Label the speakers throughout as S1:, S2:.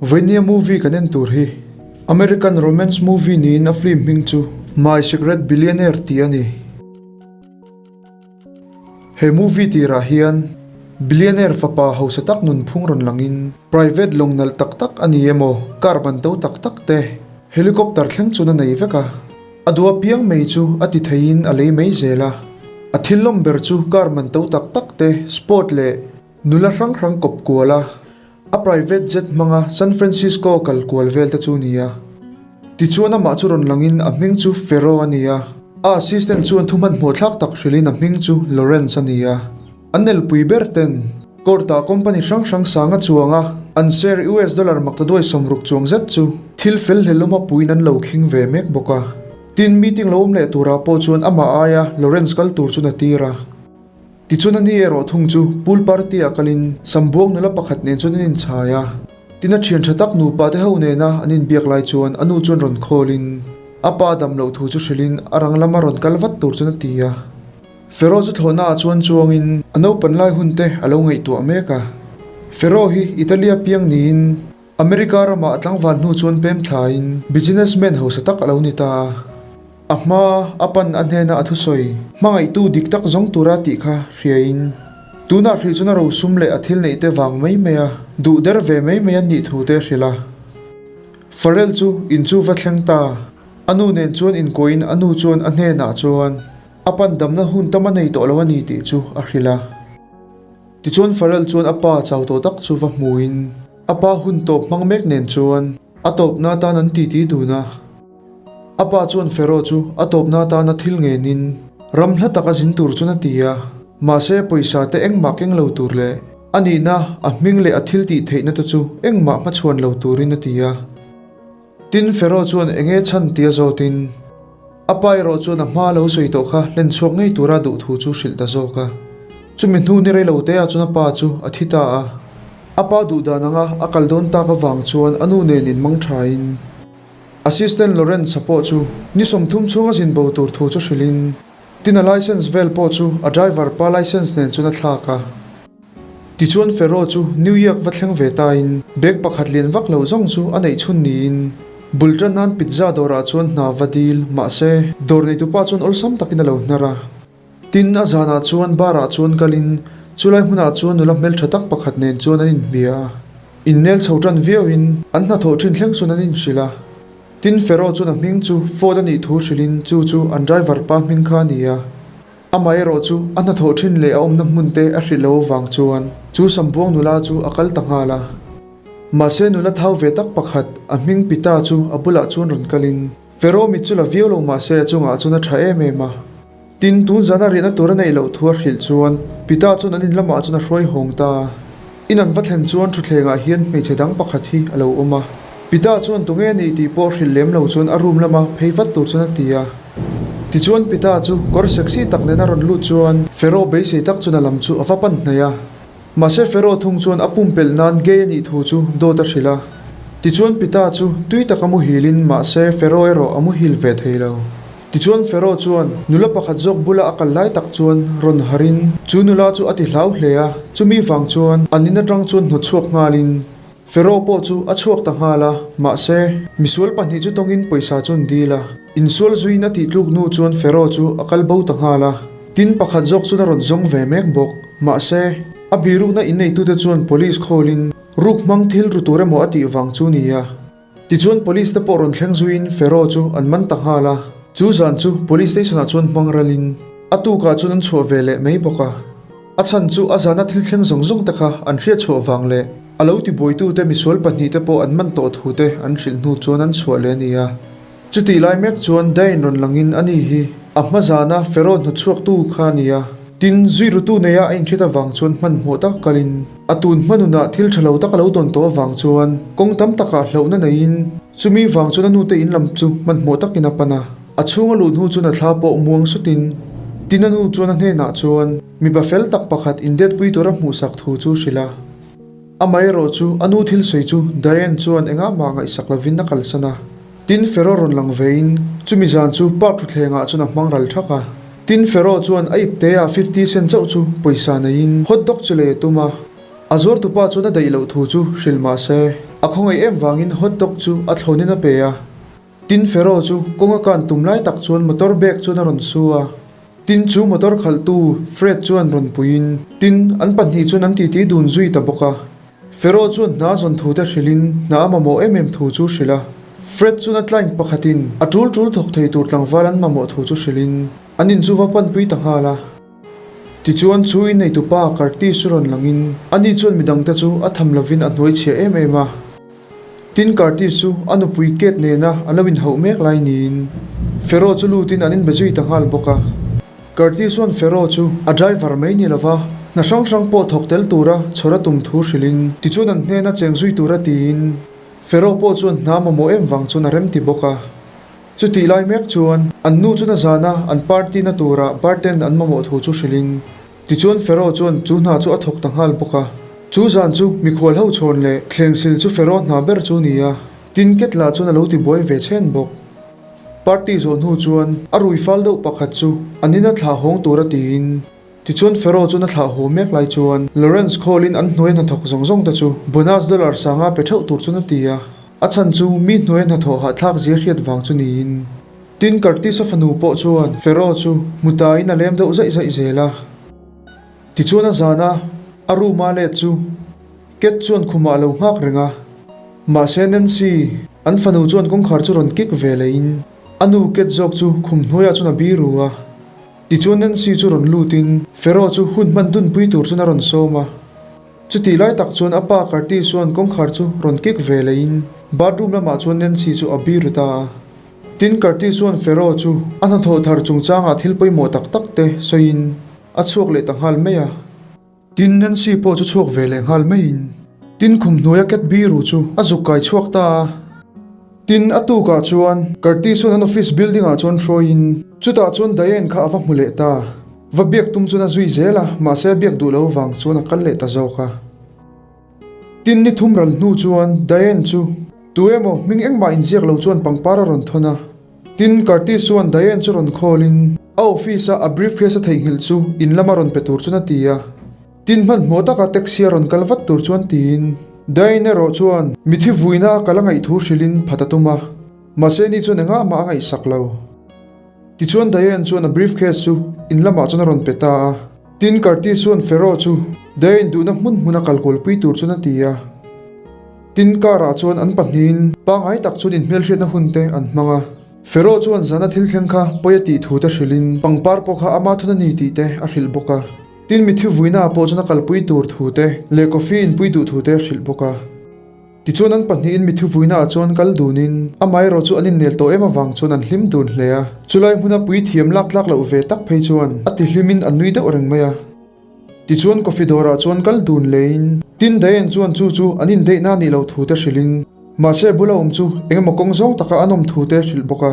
S1: Vawinia movie kan en tur hi American romance movie niin a film hming chu My Secret Billionaire tih a ni. He movie tirah hian billionaire fapa hausa tak nunphung rawn langin private lawng nalh tak tak a ni emaw car ban to tak tak te helicopter thleng chuan a nei vek a. A duh apiang mai chu a ti theiin a lei mai zel a. A thil lawm ber chu car man to tak tak te sport leh nula hrang hrang kawp kual a, a private jet hmanga San Francisco kal kual vel te chu ni a. Tichuan amah chu rawn langin a hming chu Ferro a ni a, a assistant chuan thu hmanhmawh thlak tak hrilhin a hming chu Lawrence a ni a. An elpui ber ten court ah company hrang hrang sanga chuanga an share US dollar maktaduai 60 chuang zet chu thil fel hlelawm a puiin an lo khing ve mek bawk a. Tin, meeting lo awm leh turah pawh chuan amah aia Lawrence kal tur chu na tir a. Tichuan a ni erawh thung chu pool party ah kalin Sambuang nula pakhat nen chuan an inchhai a. Tin a thian tha tak nupa te ho nena an inbiak lai chuan a nu chuan rawn call in a pa dam loh thu chu hrilhin a rang lama rawn kal vat tur chuan a ti a. Fero chu thlawhna ah chuan chuangin a naupan lai hun te a lo ngaihtuah mek a. Fero hi Italy a piang niin America ramah a tlangval hnu chuan pem thlaiin businessman hausa tak a lo ni ta a. A hma a pan a hnena a thusawi hmangaihtu dik tak zawng tura tih kha hriain tunah hrih chuan a rosum leh a thil neih te vang mai mai a duh der ve mai mai an nih thu te a hrilh a. Farrell chu in chu va thleng ta. A nu nen chuan inkuahin a nu chuan a hnenah chuan a pan damna hun tam a nei tawh lo a ni tih chu a hrilh a. Tichuan Farrell chuan a pa chau tawh tak chu va hmuin a pa hun tawp hmang mek nen chuan a tawpna atan an titi dun a. A pa chuan Pharaoh chu a tawpna atana thil ngenin ram hla taka zin tur chuan a ti a, mahse pawisa te engmah keng lo tur leh a nihna, a hming leh a thil tih theihna te chu engmah hmachhuan lo turin a ti a. Tin, Pharaoh chuan enge chhan tia zawtin a pa erawh chuan a hma lo sawi tawh kha hlen chhuak ngei tura duh thu chu hrilh ta zawk a. Chumi hnu ni rei lo te ah chuan a pa chu a thi ta a. A pa duh dan anga a kal dawn tak avang chuan a nu nen inmang thain, Assistant Lawrence-a pawh chu ni 30 chhunga zin bo tur thu chu hrilhin, tin a licence vel pawh chu a driver pa licence nen chuan a thlak a. Tichuan Ferro chu New York va thleng ve tain bag pakhat lian vak lo zawng chu a neih chhun niin bul tan nan pizza dawrah chuan hna va dil mahse dawr neitupa chuan awlsam takin a lo hnar a. Tin a zanah chuan bar ah chuan kalin chulai hmunah chuan nula hmeltha tak pakhat nen chuan an inhmia a. Innel chho tan viauin an hnathawh thin thleng chuan an inhrilh a. Tin Ferro chuan a hming chu Ford a nih thu hrilhin chu chu an driver pa hming kha a ni a. Amaherawh chu a hnathawh thin leh a awmna hmun te a hrilh lo avang chuan chu Sambuang nula chu a kal ta nghal a. Mahse nula thau ve tak pakhat a hming Pita chu a bulah chuan rawn kalin Ferro mit chu la viau lo mahse a chungah chuan a tha em em a. Tin, tun zana riahna tur a neih loh thu a hrilh chuan Pita chuan an in lamah chuan a hruai hawng ta a. In an va thlen chuan thutthlengah hian hmeichhe dang pakhat hi a lo awm a. Pita chuan tunge a nih tih pawh hrilh lem lo chuan a room lama phei vat tur chuan a ti a. Tichuan Pita chu kawr sexy tak nen a rawn lut chuan Fero beisei tak chuan a lam chu a va pan hnaih a. Mahse Fero thung chuan a pumpelh nan gay a nih thu chu dawt a hrilh a. Tichuan Pita chu tui taka muhilin mahse Fero erawh a muhil ve thei lo. Tichuan Pharaoh chuan nula pakhat zawk bula a kal lai tak chuan rawn harin chu nula chu a ti hlau hle a, chumi vang chuan an in atang chuan hnawt chhuak nghalin Pharaoh pawh chu a chhuak ta nghal a, mahse misual pahnih chu tawngin pawisa chu an dil a, insual zuiin a tih tluk hnu chuan Pharaoh chu a kal bo ta nghal a, tin pakhat zawk chuan a rawn zawng ve mek bawk, mahse a birukna inneitute chuan police khawlin ruk hmang thil ru tur emaw a tih vang chu ni a. Tichuan police te pawh rawn thleng zuiin Ferro chu an man ta nghal a, chu zan chu police station ah chuan hmang ralin a tukah chuan an chhuah ve leh mai bawk a. A chhan chu a zana thil thleng zawng zawng te kha an hriat chhuah vang leh a lo tibuaitu te misual pahnih te pawh an man tawh thu te an hrilh hnu chuan an chhuah leh a ni a. Chutih lai mek chuan Dane rawn langin a ni hi a hma zana Ferro hnawtchhuak tu kha a ni a, tin zui rutu neia a inhriat avang chuan hmanhmawh tak kalin A tun hma nunah thil tha lo tak a lo dawn tawh avang chuan kawng tam takah hlauhna neiin chumi vang chuan a nute in lam chu hmanhmawh takin a pan a. A chhung a luh hnu chuan a thla pawh muang sutin tin a nu chuan a hnenah chuan mipa fel tak pakhat indetpui tura hmuhsak thu chu hrilh a. Amaherawh chu a nu thil sawi chu Diane chuan engah mah ngaihsak lovin a kalsan a. Tin Fero rawn lang vein chumi zan chu park thutthlengah chuan a hmang ral thak a. Tin Fero chuan a ipte ah 50 cent chauh chu pawisa neiin hot dog chu lei a tum a. A zuartupa chuan a daih loh thu chu hrilh mah se. A khawngaih em vangin hot dog chu a thlawnin a pe a. Tin Fero chu kawng a kan tum lai tak chuan motor bag chuan a rawn su a. Tin chu motor khalhtu Fred chuan rawn puiin tin an pahnih chuan an titi dun zui ta bawk a. Fero chuan hna zawn thu te hrilhin hna a mamawh em em thu chu hrilh a. Fred chuan a client pakhatin a tul tul thawk thei tur tlangval an mamawh thu chu hrilhin an in chu va panpui ta nghal a. Tichuan chu inneitupa Curtis chu rawn langin ani chuan midangte chu a tham lovin a hnuaichhiah em em a. Tin Curtis chu a nupui Kate nena an lo inhauh mek lai niin Ferro chu lutin an inbe zui ta nghal bawk a. Curtis chuan Ferro chu a driver mai ni lova hna hrang hrang pawh thawk tel tura chhawr a tum thu hrilhin tichuan an hnena cheng zui tura tiin Ferro pawh chuan hna mamawh em vang chuan a remti bawk a. Chutih lai mek chuan an nu chu na zana an party na tura bartend an mamawh thu chu hrilhin Tichuan Pharaoh chuan chu hna chu a thawk ta nghal bawk a. Chu zan chu mikhual ho chhawn leh thlengsil chu Pharaoh hna ber chu ni a, tin Ketla chuan a lo ti buai ve chhen bawk. Party zawh hnu chuan a rui fal deuh pakhat chu an ina thlah hawng tura tiin. Tichuan Pharaoh chuan a thlah haw mek lai chuan Lawrence call-in an hnuai hnathawk zawng zawng te chu bonus dollar sanga pe theuh tur chuan a ti a. A chhan chu mi hnuai hnathawh hahthlak zia hriat vang chu niin. Tin, Curtis-a fanu pawh chuan Pharaoh chu hmu tain a lem deuh zaih zaih zel a. Tichuan a zan a, a room a let chu Cat chuan khumah a lo nghak reng a. Mahse Nancy, an fanu chuan kawngkhar chu rawn kik ve lehin a nu Cat zawk chu khum hnuaiah chuan a biru a. Tichuan Nancy chu rawn lutin Pharaoh chu hun hman dunpui tur chuan a rawn sawm a. Chutih lai tak chuan a pa Curtis chuan kawngkhar chu rawn kik ve lehin bathroom lamah chuan Nancy chu a biru ta a. Tin, Curtis chuan Pharaoh chu a hnathawh thar chungchangah thil pawimawh tak tak te sawiin a chhuak leh ta nghal mai a. Tin, Nancy pawh chu chhuak ve leh nghal maiin tin khum hnuaia cat biru chu a zuk kai chhuak ta a. Tin, a tukah chuan Curtis chuan an office building ah chuan hruaiin chutah chuan Diane kha a va hmu leh ta. Va biak tum chuan a zui zel a, mahse a biak duh lo vang chuan a kal leh ta zawk a. Tin ni thum ral hnu chuan Diane chu tu emaw hming engmah inziak lo chuan pangpar a rawn thawn a. Tin Curtis chuan Diane chu rawn call in a office a a briefcase a theihnghilh chu in lama rawn pe tur chuan a ti a. Tin hmanhmawh taka taxi a rawn kal vat tur chuan tiin Diane erawh chuan mithi vuina a kal a ngaih thu hrilhin phat a tum a. Mahse ni chuan engah mah a ngaihsak lo. Tichuan Diane chuan a briefcase chu in lamah chuan a rawn pe ta a. Tin Curtis chuan Pharaoh chu Diane duhna hmun hmuna kal kualpui tur chuan a ti a. Tin car ah chuan an pahnihin pangngai tak chuan inhmelhriatna hun te an hmang a. Pharaoh chuan zana thil thleng kha pawi a tih thu te hrilhin pangpar pawh kha ama thun a ni tih te a hrilh bawk a. Tin mitthi vuina ah pawh chuan a kalpui tur thu te leh coffee inpui duh thu te a hrilh bawk a. Tichuan an pahnihin mi thuvuina ah chuan kal dunin amaherawh chu an innel tawh em avang chuan an hlim dun hle a. Chulai hmuna puithiam lak tlak loh ve tak phei chuan a ti hlimin an nui deuh reng mai a. Tichuan coffee dawrah chuan kal dun leiin tin Diane chuan chu chu an indeihna a nih loh thu te hrilhin mahse bula awm chu engemaw kawng zawng taka an awm thu te hrilh bawk a.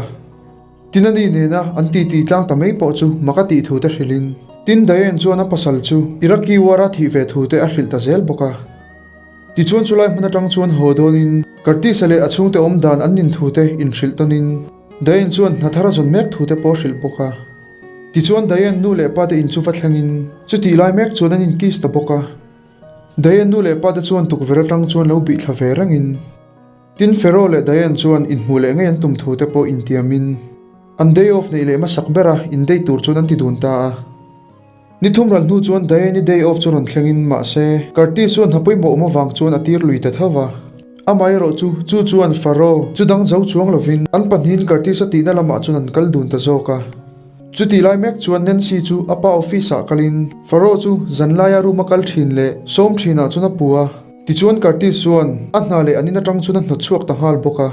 S1: Tin a ni nena an titi tlang ta mai pawh chu mak a tih thu te hrilhin tin Diane chuan a pasal chu Iraqi war a thih ve thu te a hrilh ta zel bawk a. Tichuan chulai hmun atang chuan haw dawnin Curtis-a leh a chhungte awm dan an nin thute inhrilh tawnin Diane chuan hna thar a zawn mek thute pawh a hrilh bawk a. Tichuan Diane nu leh pate in chu va thlengin chutih lai mek chuan an inkiss ta bawk a. Diane nu leh pate chuan tukverh atang chuan lo bih thla ve rengin tin Pharaoh leh Diane chuan inhmuh leh ngei an tum thute pawh intiamin an day off neih leh hmasak bera indate tur chuan an ti dun ta a. Ni thum ral hnu chuan Diane-i day off chu rawn thlengin mahse Curtis chuan hna pawimawh awm avang chuan a tir lui ta tho va. Amaherawh chu chu chuan Pharaoh chu dang zo chuang lovin an pahnihin Curtis-a tihna lamah chuan an kal dun ta zawk a. Chutih lai mek chuan Nancy chu a pa office ah kalin Pharaoh chu zanlaia room a kal thin leh sawm thinah chuan a pu a. Tichuan Curtis chuan a hna leh an in atang chuan a hnawt chhuak ta nghal bawk a.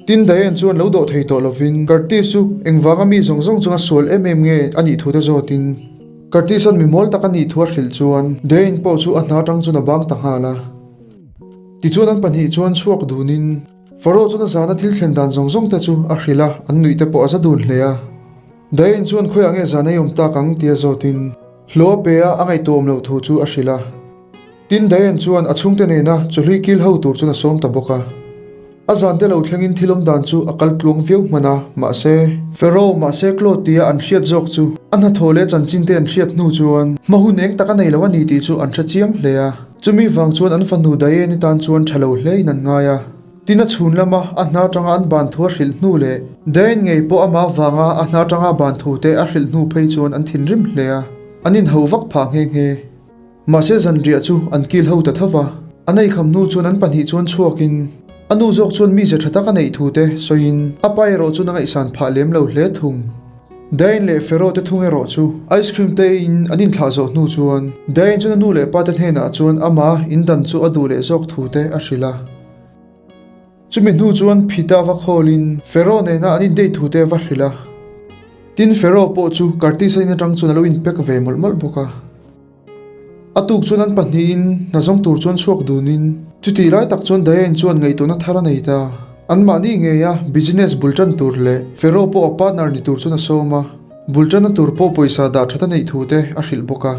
S1: Tin Diane chuan lo dawh thei tawh lovin Curtis chu engvanga mi zawng zawng chunga sual em em nge a nih thu te zawtin Curtis-a'n mi mawl tak a nih thu a hrilh chuan Diane pawh chu a hna atang chuan a bang ta nghal a. Tichuan an pahnih chuan chhuak dunin Pharaoh chuan a zana thil thlen dan zawng zawng te chu a hrilh a, an nuih te pawh a za dun hle a. Diane chuan khawiah nge zan ei awm tak ang tia zawtin hlawh a pe a, a ngaihtuahawm loh thu chu a hrilh a. Tin Diane chuan a chhungte nena chawhlui kil ho tur chuan a sawm ta bawk a. A zan te lo thlengin thil awm dan chu a kal tluang viau hman a, mahse, Pharaoh mahse Claude tia an hriat zawk chu a hnathawh leh chanchin te an hriat hnu chuan hma hun eng tak a nei lo a ni tih chu an hre chiang hle a. Chumi vang chuan an fanu Diane-i tan chuan tha lo hle in an ngai a. Tin a chhun lama a hna atanga an ban thu a hrilh hnu leh Diane ngei pawh amah avanga a hna atanga ban thu te a hrilh hnu phei chuan an thinrim hle a, an inho vak phah nghe nghe. Mahse zanriah chu an kil ho ta tho va, an eikham hnu chuan an pahnih chuan chhuakin a nu zawk chuan mize tha tak a neih thu te sawiin a pa erawh chuan a ngaihsan phah lem lo hle thung. Diane leh Fero te thung erawh chu ice cream te in an inthlah zawh hnu chuan Diane chuan a nu leh pa te hnenah chuan ama indan chu a duh leh zawk thu te a hrilh a. Chumi hnu chuan Phita va khawlin Fero nena an indate thu te va hrilh a. Tin Fero pawh chu Curtis-a in atang chuan a lo inpack ve mawlh mawlh bawk a. A tuk chuan an pahnihin hna zawng tur chuan chhuak dunin chutih lai tak chuan Diane chuan ngaihtuahna thar a nei ta. Anmahni ngeia business bul tan tur leh Fero pawh a partner ni tur chuan a sawm a, bul tanna tur pawh pawisa dah that a neih thu te a hrilh bawk a.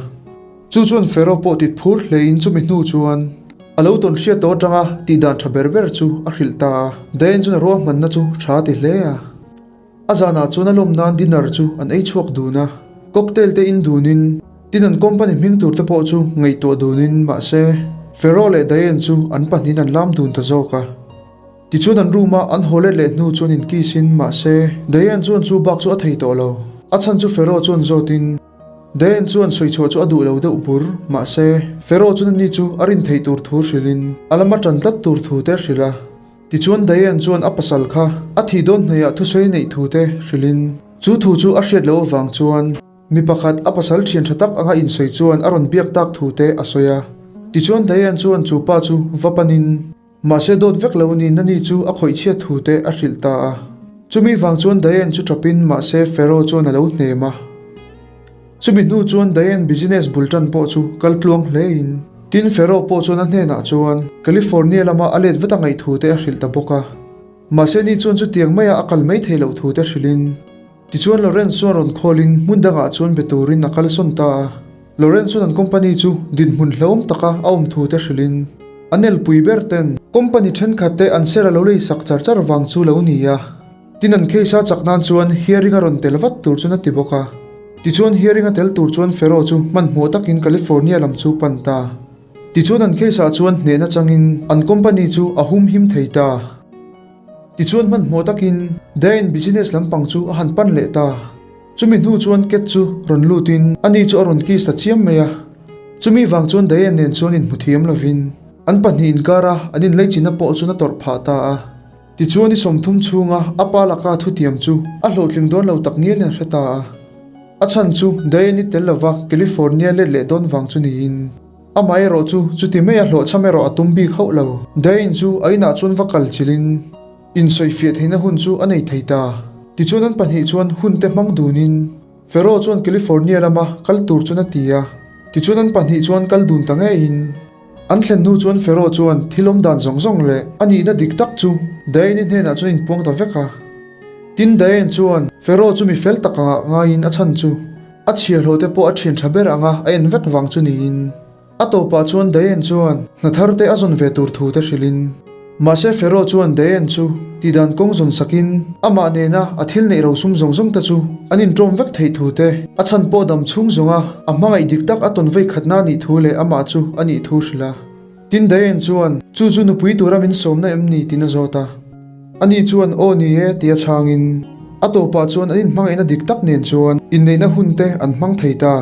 S1: Chu chuan Fero pawh tit phur hlein chumi hnu chuan a lo tawn hriat tawh atanga tih dan tha ber ber chu a hrilh ta a. Diane chuan a ruahmanna chu tha a ti hle a. A zanah chuan a lawm nan dinner chu an ei chhuak dun a, cocktail te in dunin, tin an company hming tur te pawh chu ngaihtuah dunin mahse Fero leh Diane chu an pahnihin an lam dun ta zawk a. Tichuan an room a an haw let leh hnu chuan in kiss in mahse Diane chuan chu bak chu a thei tawh lo. A chhan chu Fero chuan zawtin Diane chuan sawichhuah chu a duh lo deuh bur mahse Fero chuan ani chu a rin theih tur thu hrilhin a lama tan tlat tur thu te a hrilh a. Tichuan Diane chuan a pasal kha a thih dawn hnuaiah thusawi neih thu te hrilhin chu thu chu a hriat loh avang chuan mi pakhat a pasal thian tha tak anga insawi chuan a rawn biak tak thu te a sawi a. Tichuan Diane chuan chu pa chu va panin mahse dawt vek lo niin ani chu a khawih chhiat thu te a hrilh ta a. Chumi vang chuan Diane chu tapin mahse Fero chuan a lo hnem a. Chumi hnu chuan Diane business bul tan pawh chu kal tluang hlein, tin Fero pawh chuan a hnenah chuan California lama a let vat a ngaih thu te a hrilh ta bawk a. Mahse ni chuan chutiang maia a kal mai thei loh thu te hrilhin, tichuan Lawrence chuan rawn khawlin hmun dangah chuan be turin a kalsawn ta a. Lawrence chuan an company chu dinhmun hlauhawm taka a awm thu te hrilhin, an elpui ber ten company thenkhat te an share a lo lei sak char char vang chu lo ni a. Tin an case a chak nan chuan hearing a rawn tel vat tur chuan a ti bawk a. Tichuan hearing a tel tur chuan Fero chu hmanhmawh takin California lam chu pan ta. Tichuan an case ah chuan hnehna changin an company chu a humhim thei ta. Tichuan hmanhmawh takin Diane business lampang chu a han pan leh ta. Chumi hnu chuan Cat chu rawn lutin ani chu a rawn kiss ta chiam mai a. Chumi vang chuan Diane nen chuan inhmu thiam lovin an pahnih inkara an inleichina pawh chuan a tawrh phah ta a. Tichuan i 30 chhunga a pa laka thutiam chu a hlawhtling dawn lo tak ngialin a hre ta a. A chhan chu Diane-i tel lova California let leh dawn vang chu niin. Amah erawh chu chuti maia hlawhchham erawh a tum bik hauh lo. Diane chu a inah chuan va kal chilhin insawifiah theihna hun chu a nei thei ta. Tichuan an pahnih chuan hun te hmang dunin Fero chuan California lama kal tur chuan a ti a. Tichuan an pahnih chuan kal dun ta ngeiin. An thlen hnu chuan Fero chuan thil awm dan zawng zawng leh a nihna dik tak chu Diane-i hnenah chuan inpuang ta vek a. Tin, Diane chuan Fero chu mi fel tak angah ngaiin a chhan chu a chhiarhlawh te pawh a thian tha ber anga a en vek vang chu niin. A tawpah chuan Diane chuan hna thar te a zawn ve tur thu te hrilhin. Mahse Fero chuan Diane chu tihdan kawng zawn sakin amah nena a thil neih rosum zawng zawng te chu an inṭawm vek theih thu te, a chhan pawh dam chhung zawnga a hmangaih dik tak a tawn vei khatna a nih thu leh amah chu a nih thu hrilh a. Tin Diane chuan, Chu chu nupui tura min sawmna em ni? tiin a zawt a. Ani chuan, Aw ni e, tia chhangin a tawpah chuan an inhmangaihna dik tak nen chuan inneihna hun te an hmang thei ta.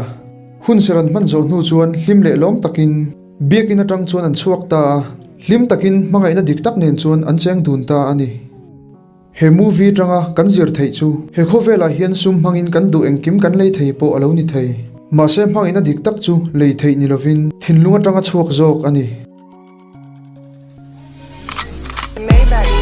S1: Hun ser an hman zawh hnu chuan hlim leh lawm takin Biakin atang chuan an chhuak ta a, hlim takin hmangaihna dik tak nen chuan an cheng dun ta a ni. He movie atanga kan zir theih chu he khawvelah hian sum hmangin kan duh engkim kan lei thei pawh a lo ni thei. Mahse hmangaihna dik tak chu lei theih ni lovin thinlung atanga chhuak zawk a ni.
S2: Maybach.